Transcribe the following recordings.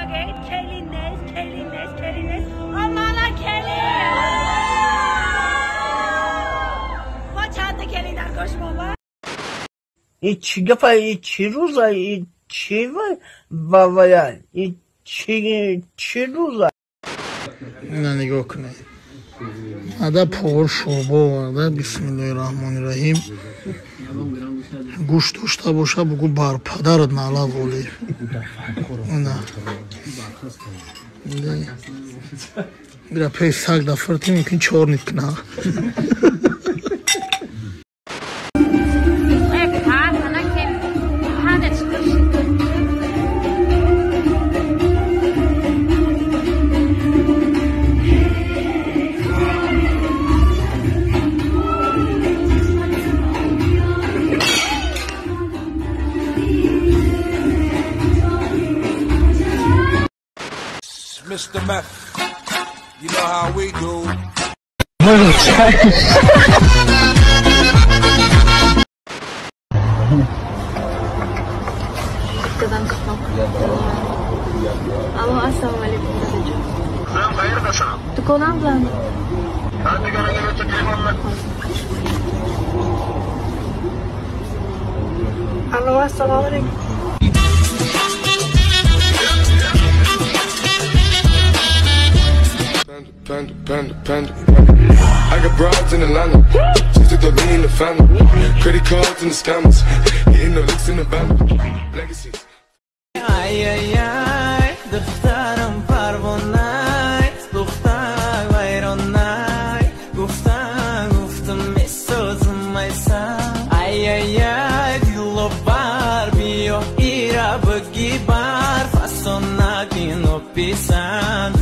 Бигӯед, келин нест, келин нест, келин нест. Мана келин! Мо чанда келин дар кош моба? И чӣ гапа, и чӣ рӯза, и чӣ вавая, и чӣ рӯза? Ина нигоҳ кунед. Ада повар шӯрбо оварда. Бисмиллоҳи раҳмони раҳим. Гӯшт дошта боша, бугӯ бар падарат наъла волӣ. Бира пеш саг дафрти мумкин чорнит куна. Mr. Meth, you know how we do. Алло, ассалому алайкум, дадаҷон. Дуконам билан. Алло, ассалому алайкум. Panda, panda, panda. I got broads in Atlanta. Just took the lean in the family. Credit cards and the scammers. Hitting the licks in the van. Legacies. Ay, ay, ay. Духтарам парвонай, духтар вайронай. Гуфтам, гуфтам, месозам айса. Ай, ай, ай, дилобар, биё ира бигибар. Фасона кино писан.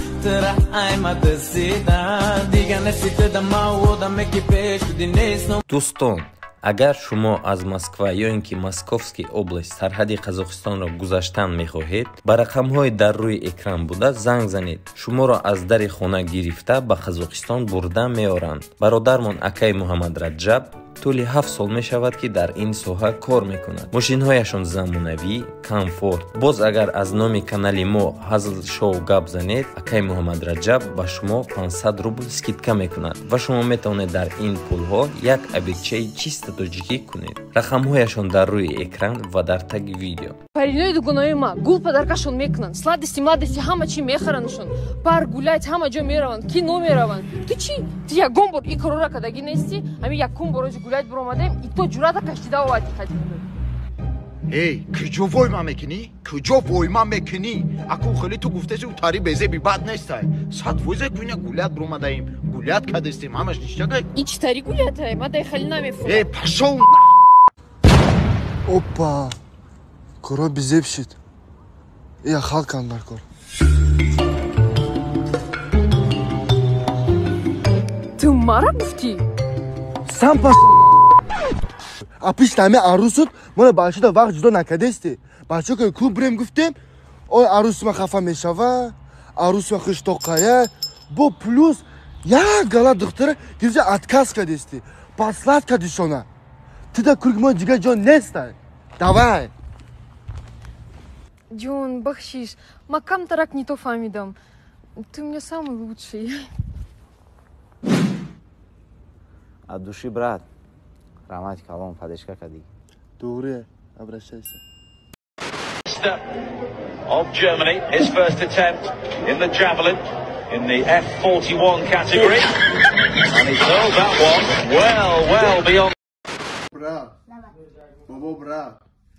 Дӯстон, агар шумо аз Москва ё ин ки Московский область сарҳади Қазоқистонро гузаштан мехоҳед, ба рақамҳои дар рӯи экран буда занг занед. Шуморо аз дари хона гирифта ба Қазоқистон бурда меоранд. Бародармон акай Муҳаммад Раҷаб тӯли 7 сол мешавад, ки дар ин соҳа кор мекунад. Мошинҳояшон замонавӣ, комфорт. Боз агар аз номи канали мо Ҳазл Шоу гап занед, акай Муҳаммад Раҷаб ба шумо 500 рубл скидка мекунад ва шумо метавонед дар ин пулҳо як обедчаи чиста тоҷикӣ кунед. Рақамҳояшон дар рӯи экран ва дар таги видео. Паринои дугонаи ма гул падаркашон мекунанд, сладости младости ҳама чӣ мехаранашон, парк гулять ҳама ҷо мераванд, кино мераванд. Ту чӣ? Ту ягон бор ин корора кардагӣ нестӣ? Ҳамин якум бор ози гулять биромадем, и то ҷуръата кашида овардӣ хати. Эй, куҷо войма мекунӣ? Куҷо войма мекунӣ? Аку хеле ту гуфтаси тари безеби бад нестай. 100% куина гулят биромадаем. Гулят кадестем, ҳамаш ништагай. Ин чӣ тари гулятай? Ма дай хали намефурам. Эй, пошёл. Опа! Коро безеб шид. Я халкан бар кор. Ту мара гуфтӣ? Сам пошёл. А пиш нами арусут, мона бачада вақт ҷудо накардести. Бача ки клуб бирем гуфтем, ой арусма хафа мешава, арусма хиштоқая, бо плюс як гала духтара гирифта отказ кардести. Послать кардишона. Ту да курги мо дигар ҷо нестай. Давай. Ҷон, бахшиш, ма камтарак не то фаҳмидам. Ты у меня самый лучший. От души, брат. Раҳмати калон, поддержка кардӣ. Дугри, обращайся. Of Germany, his first attempt in the javelin in the F41 category. And he hurled that one well, well beyond. Бра, бобо бра,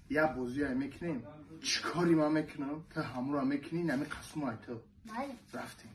я бозия мекунем. Чӣ кори ман мекунам, та ҳамро мекунӣ, нами қасму айту. Рафтем.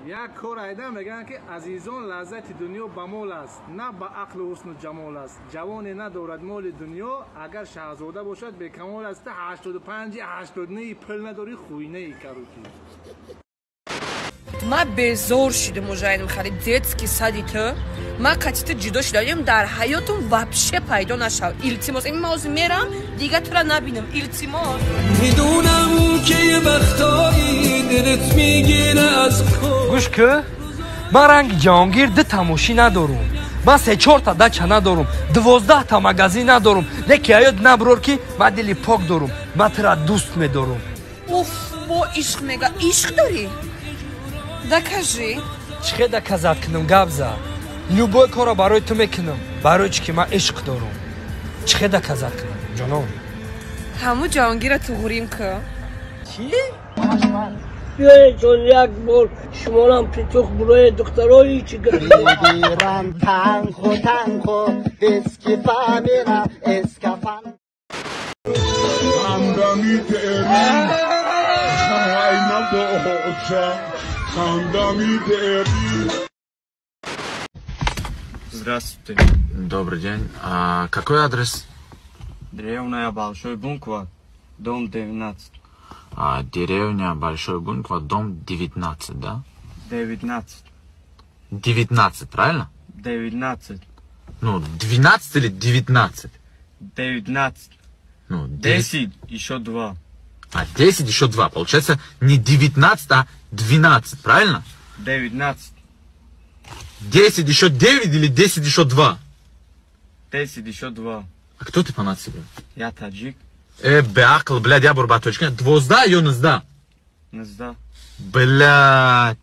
Як кор айда мегӯянд, ки азизон, лаззати дунё ба мол аст, на ба ақлу ҳусну ҷамол аст. Ҷавоне надорад моли дунё, агар шаҳзода бошад, бекамол аст. 85 89 пул надорӣ, хуйнаи, короче. Ман безор шидам уже айнам хали детский сади ту. Ман қати ту ҷудо шидаем, дар ҳаётум вообще пайдо нашав. Илтимос, ин ман ҳозир мерам, дига тура набинам. Илтимос. Медонам ки вақтҳое дилат мегира аз кор. Гӯш ку, ман ранги Ҷаҳонгир дута мошин надорум. Ман се-чорта дача надорум, 12та магазин надорум. Леки ҳаёт наброр, ки ман дили пок дорум, ман тура дӯст медорум. Уф, бо ишқ мега. Ишқ дорӣ? Докажи. Чӣ хел доказать кунам, гап за? Любой корро барои ту мекунам, барои чӣ ки ман ишқ дорум. Чӣ хел доказать кунам, ҷоном? Ҳаму Ҷаҳонгира туғрим ку. Чӣ? Биёед, як бор шуморам петух буроед, духтарои чӣ гирам. Танхо, танхо, эскифамира эскафан. Хандами тери хайна боша хандами тери. Здравствуйте. Добрый день. А какой адрес? Деревня Большой Бунква, дом 19. А, деревня Большой Бунква, дом 19, да? 19. 19, правильно? 19. Ну, 12 или 19? 19. Ну, 10, еще 2. А, 10, еще 2. Получается, не 19, а 12, правильно? 19. 10 еще 9 или 10 еще 2? 10 еще 2. А кто ты по нации, блядь? Я таджик. Беақл, блядь, я бурба точка. 12 ё 19? 19. Блядь.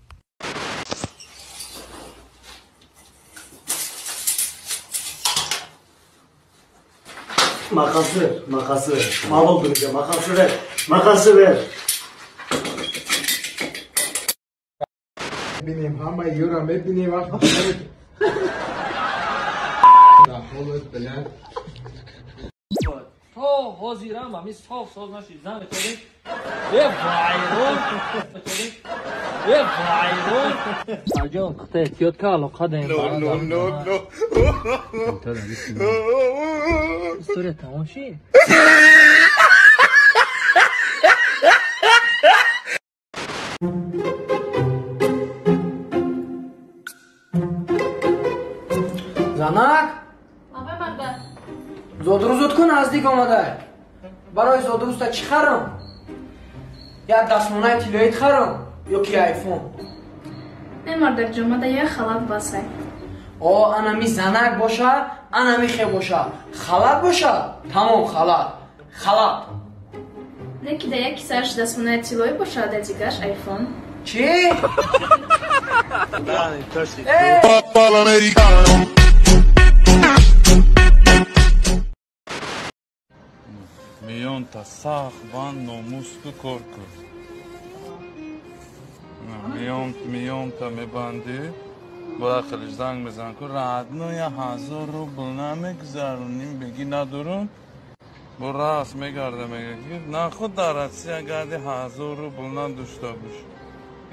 Makası, makası. Mahvoldum ya, makası ver. Makası ver. Бинем, ҳама ёра мебинем вақт. То ҳозирам ҳами соф соз нашид, зан метавонед. Е вайрон. Е вайрон. Аҷон, хта эҳтиёт ка, алоқа даем. No, no, no, no. История тамом шид. Занак, зодрӯзот ку наздик омада. Барои зодрӯзта чӣ харам? Як дастмонаи тиллоит харам ё ки айфон? Не, мардарҷон, мада як халат басай. О, анами занак боша, анами хе боша. Халат боша, тамом халат. Халат. Не ки да як кисааш дастмонаи тиллоӣ боша, да дигараш айфон. Чӣ? Миёнта сахт банд, номусту кор кун. Миёнта мебандӣ, бояд хелиш занг мезан ку радно 1000 рубл намегузароним, беги надорум. Бо раст мегарда, мега ки нахуд дар Россия гарди 1000 рубл надошта бош.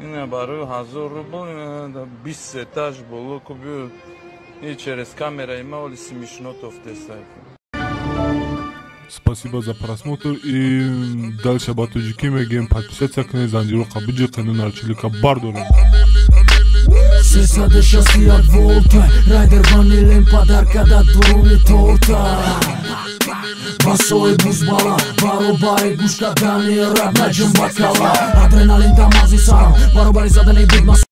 Ина барои 1000 рубл 20 этаж боло ку биё и через камера има оли смешно тофтесай. Спасибо за просмотр и дальше ба тоҷикӣ мегӯем: подписаться кунед, занҷиро қабуҷи нарчилика бардорем. 361 волта, райдер ванилем подарка да дуруни торта. Басои бузбала, баробари гӯш кардани раб наҷум ба кала. Адреналин дар мағзи сарам, баробари задани бигма.